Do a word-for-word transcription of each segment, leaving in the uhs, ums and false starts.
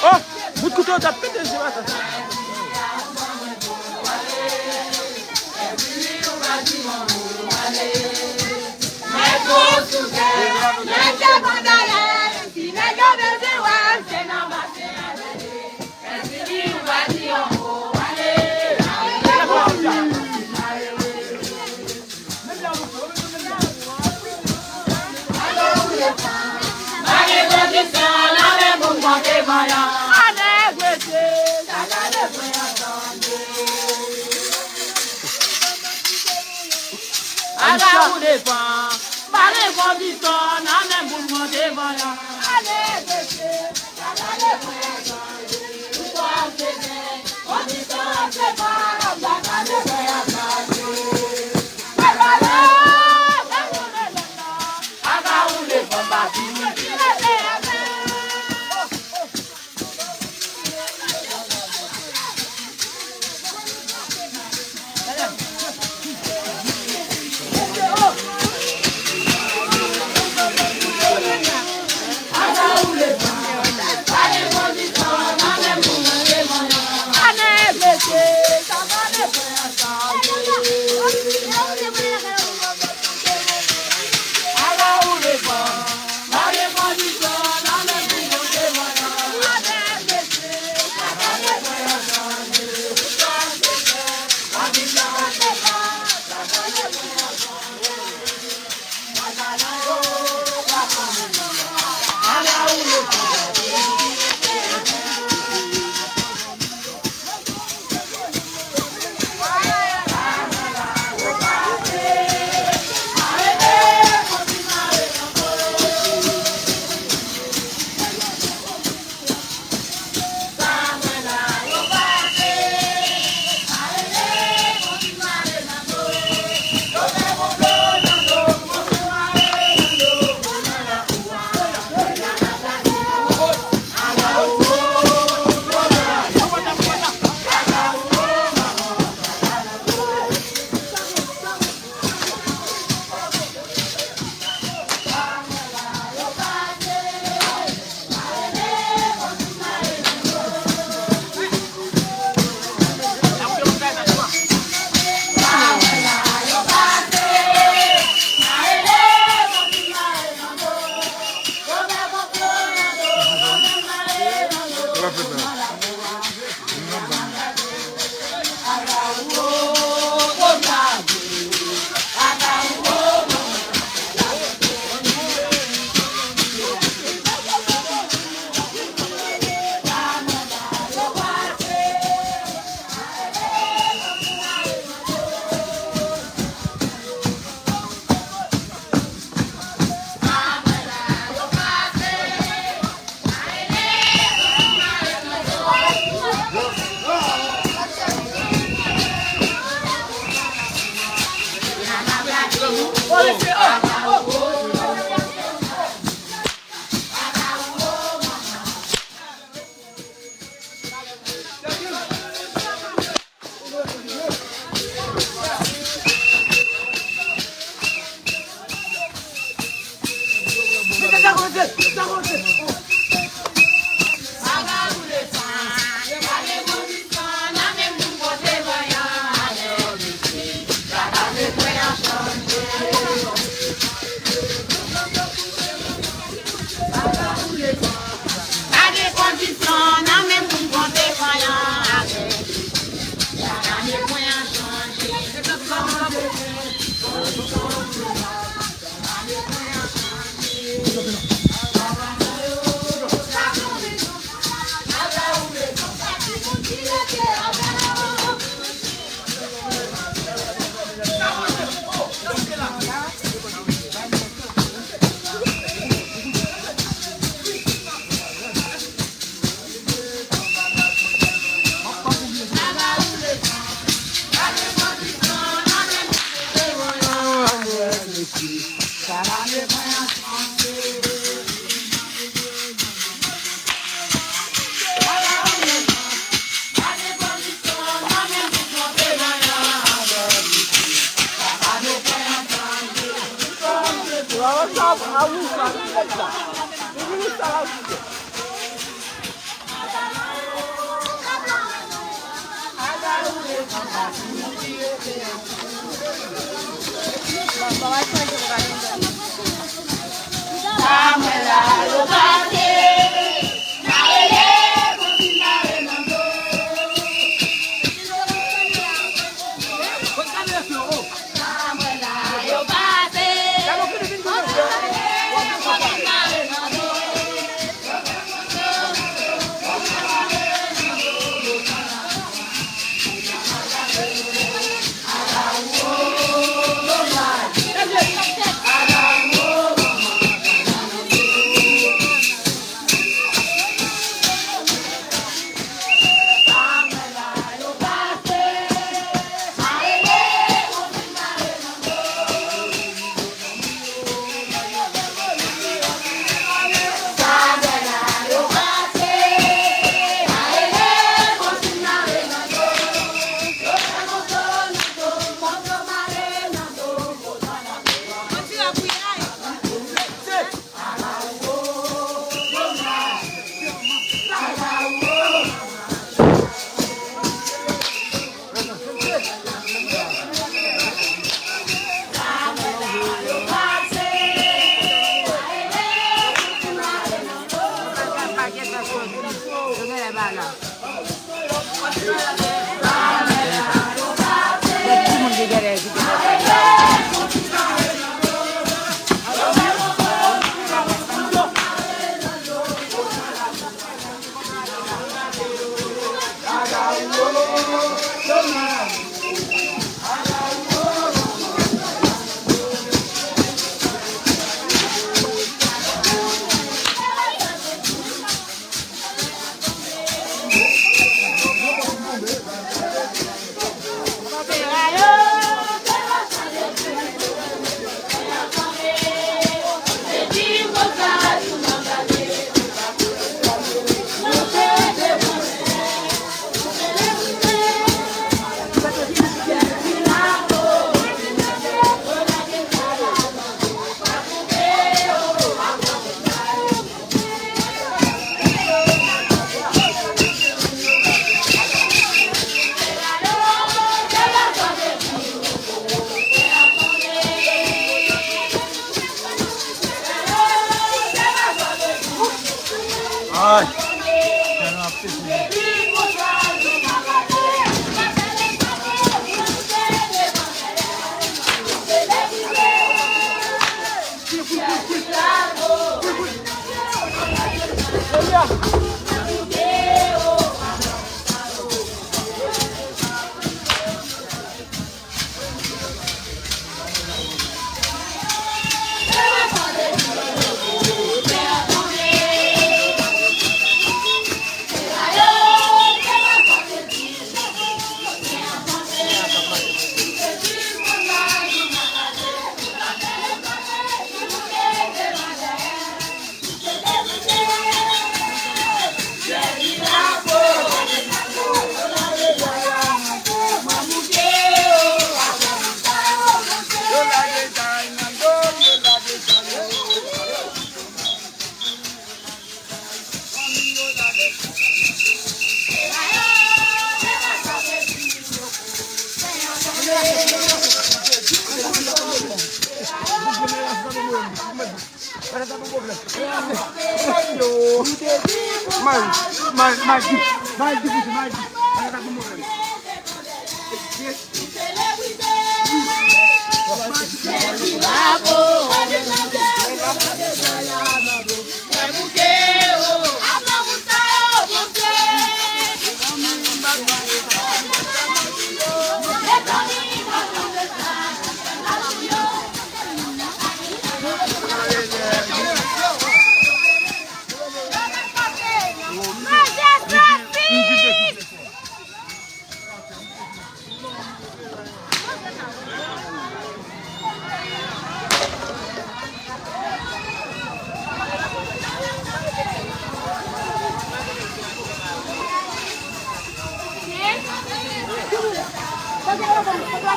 Oh, bout kouto t ap pete je maten. Aga ou devan, pale konditan nan menm pou l monte vanyan.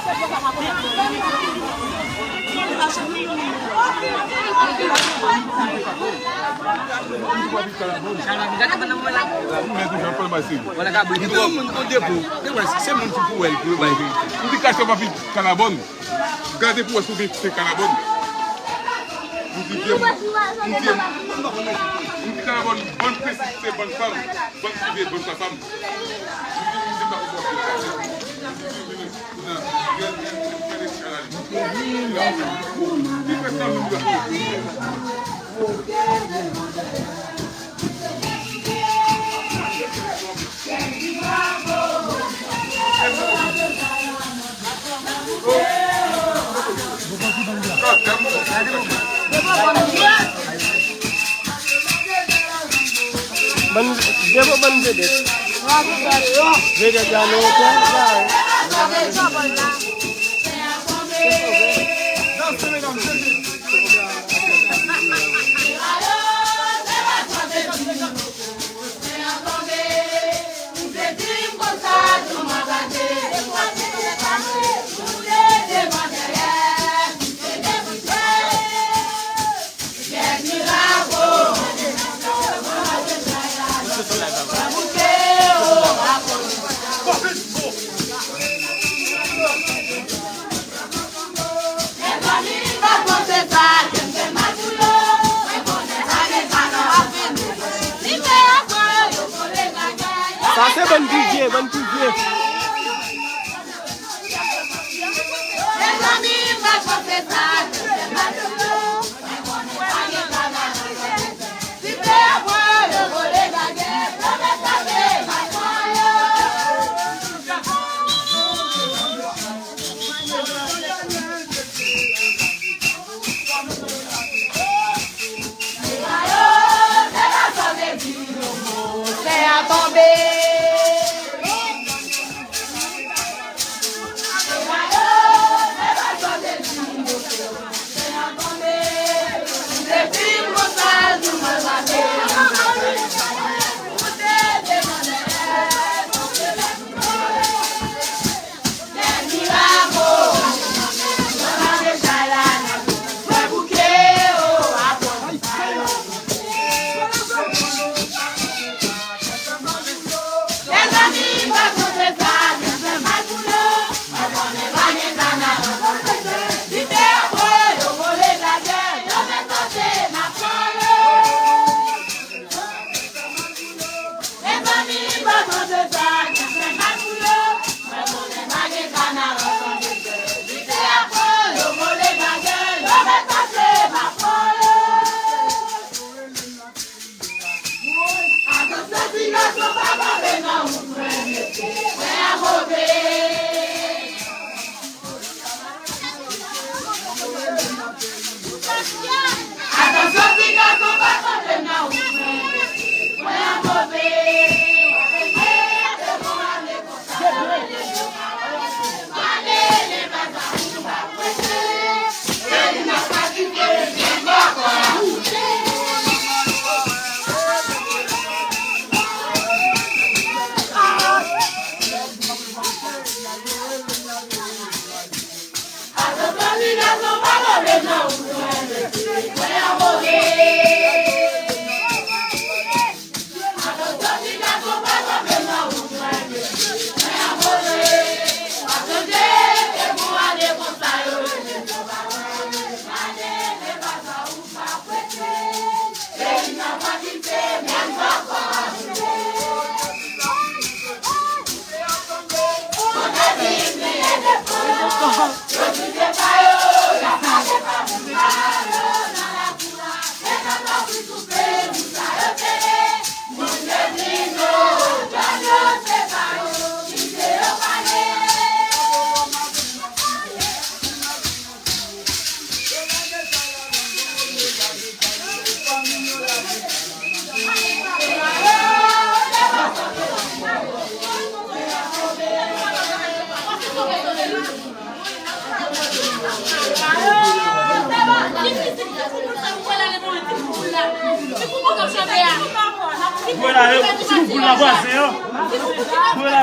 Mwen toujou ap pale mal seri. Gen moun an depo, se moun ki pou wè l, pou yo bay verite. M di kache pa fi kalabòn. Gade pou wè si w gen se kalabòn. M di, m di, m di kalabòn, bòn prensip se bòn fanm, bòn prive, bòn sa fanm. M di, m di pa konprann. Bann, depo bann vedèt. Vedèt la nan otèl la. Sa se bann pi vye, bann pi vye. Vwala, si nou boul la vwazen an. Vwala,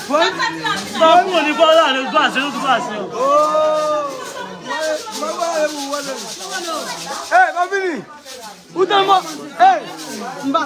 Bon, bon, li pa la, li pase, li pase. Oh. Mwen, mwen, mwen, mwen, mwen. Hey, pa vini. Ou tèlman, hey, m pa.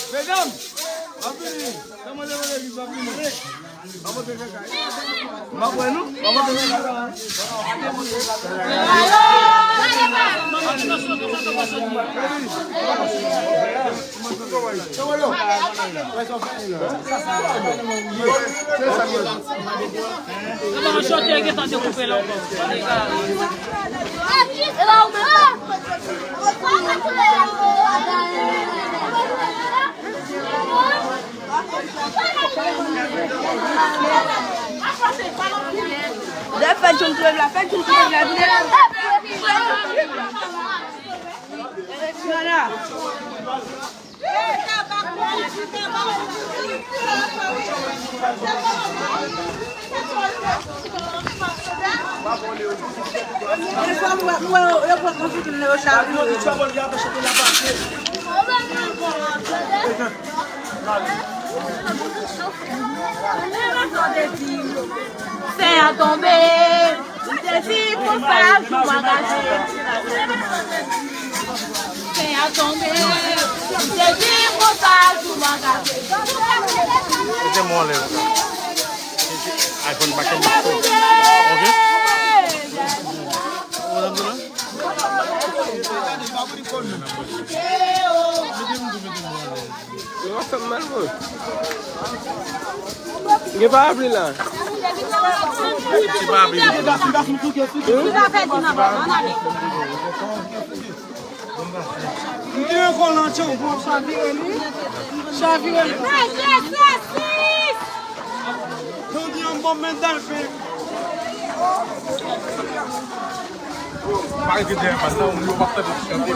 Medam, anpil, kòman se vre ki pa vini? M ap wè nou. M ap wè nou. Kòman chòtè gentan te koupe la ankò? Dè fè John Twelve la, fè John Twelve la, vini. Nana. Sen an tonbe. M te di konsa jou m angaje. Sen an tonbe. M te di konsa jou m angaje. Mete mwen anlè. iPhone pa kenbe. Ok. Ou nan dlo la? Mete m tou, mete m anlè. Yo, sa fè m mal, bro. Gen parapli la. Se parapli. Ki pa fè di nan bò, ann ale. M te yon kolan tchanpon, chavire li. Chavire li. Mesye, sosis! Jodi an, m bon men dèlfen. Pa rete dèyè bas la, moun yo p ap tande ti chante.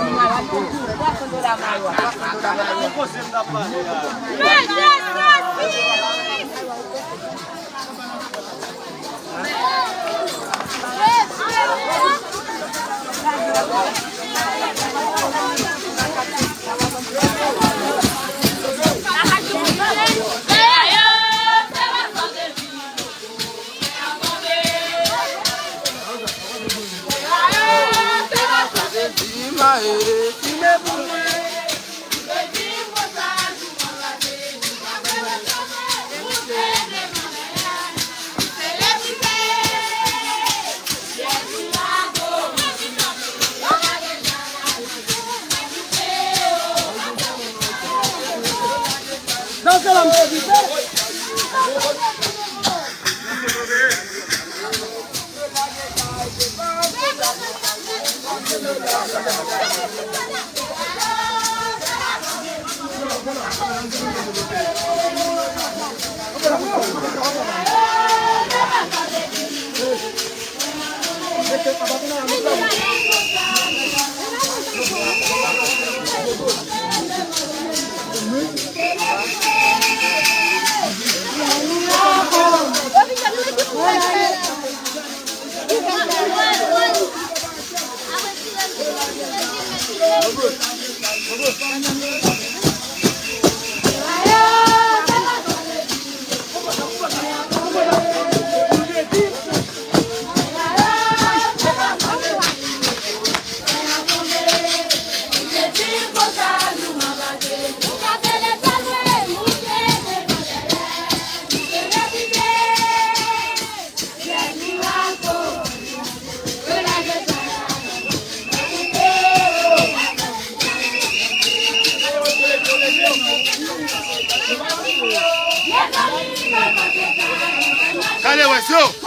Yo! Yo.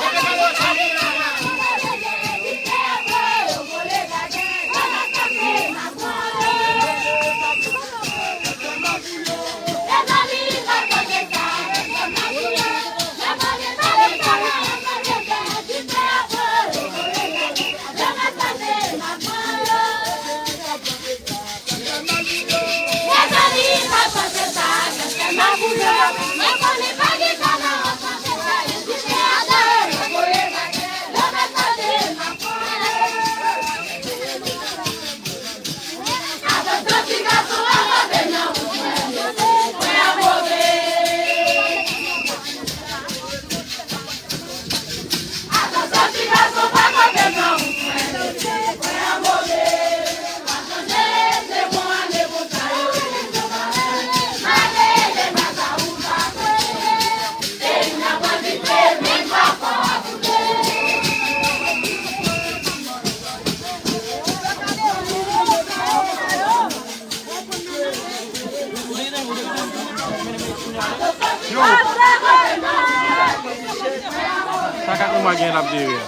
Sa kat mwen gen l ap dere a.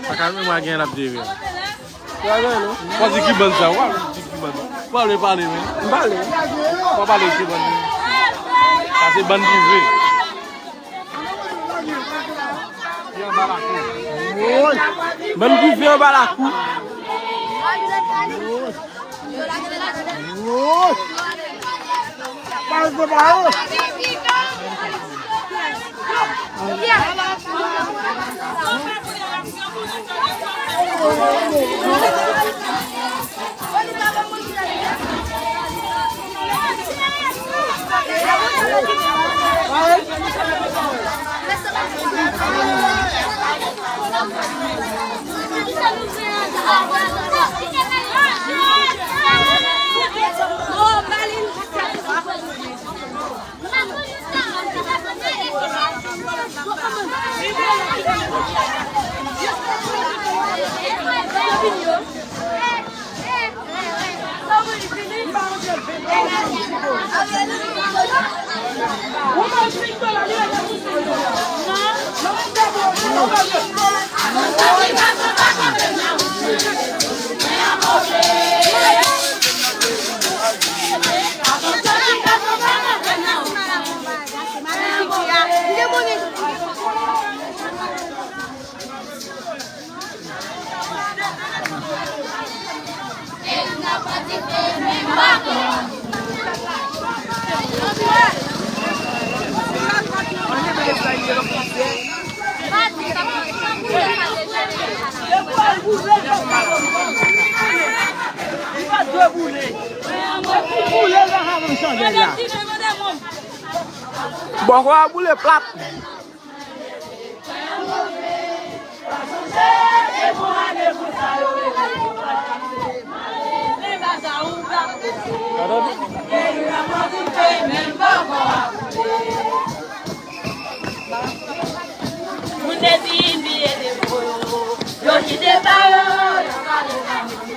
Sa kat mwen gen l ap dere a. Travay non. Fò di ki bann sa, w ap di ki bann. W ap pale, pale, men. M pale. W ap pale ki bann. Sa se bann prive. Ki anba lakou. Woy. Bann prive anba lakou. Woy. Bòkò a boule plat. Moun de di vye de yo, yo kite pa yo, yo pale pa moun.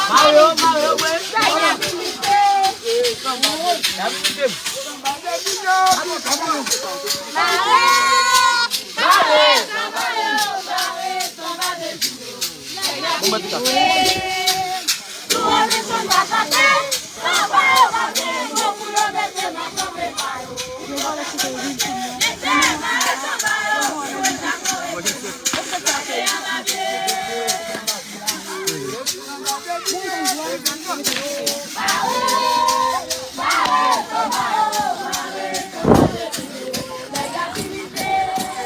Mare yo, mare yo, mwen.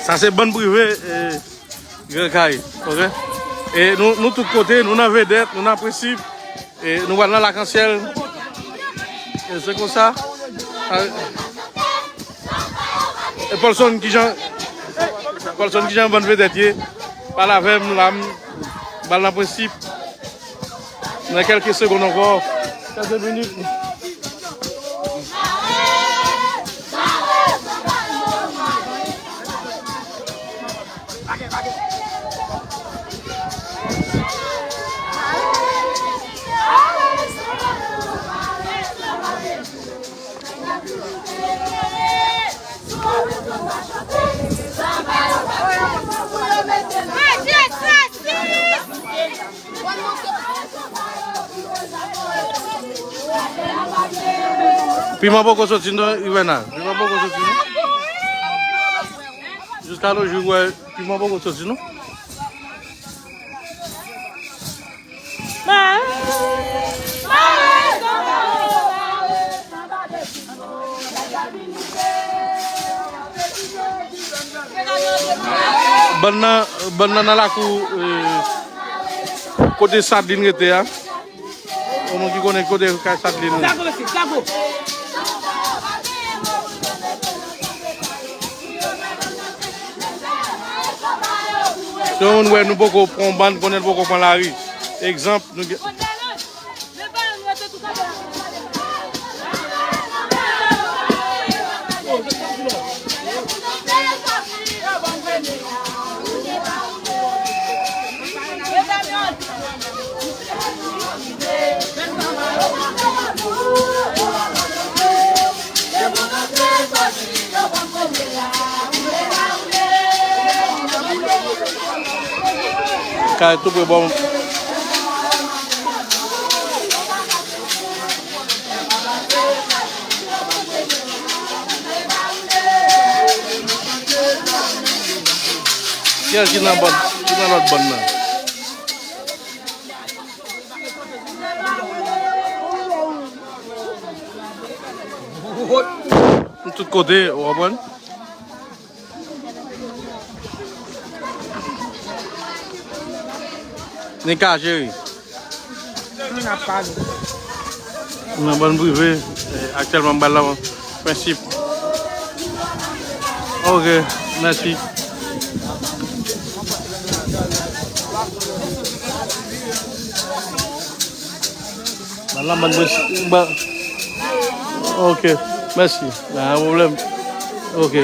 Sa se bann prive, eh, Gran Kay, ok? E nou, nou tout kote, nou nan Vedèt, nou nan Prensip, e nou pral nan Lakansyèl. E se konsa. E Paulson, kijan, Colson, kijan bann vedèt ye? Pale avè m la, m ba l nan prensip. Nan kèlke segonn ankò, kèlke minit. Piman poko soti non, Ivena. Piman poko soti non. Jiska nou jou, wè, piman poko soti non. Bann nan, bann nan nan lakou, eh, kote Sadlin rete a. Yon moun ki konnen kote kay Sadlin ye. Sa vo, mesye, sa vo. Si yon moun wè nou poko pran yon bann, konnen l poko pran lari. Egzanp, nou gen Kay tou pre bò m. Kiyès ki nan bòn, ki nan lòt bòn nan? M tout kote, ou konprann? Nika, cheri. N ap pale. Nan bann prive, eh, aktyèlman m ba l nan prensip. Ok, mèsi. Ba l nan bann prensip. Ba... Ok, mèsi. Pa gen pwoblèm. Ok.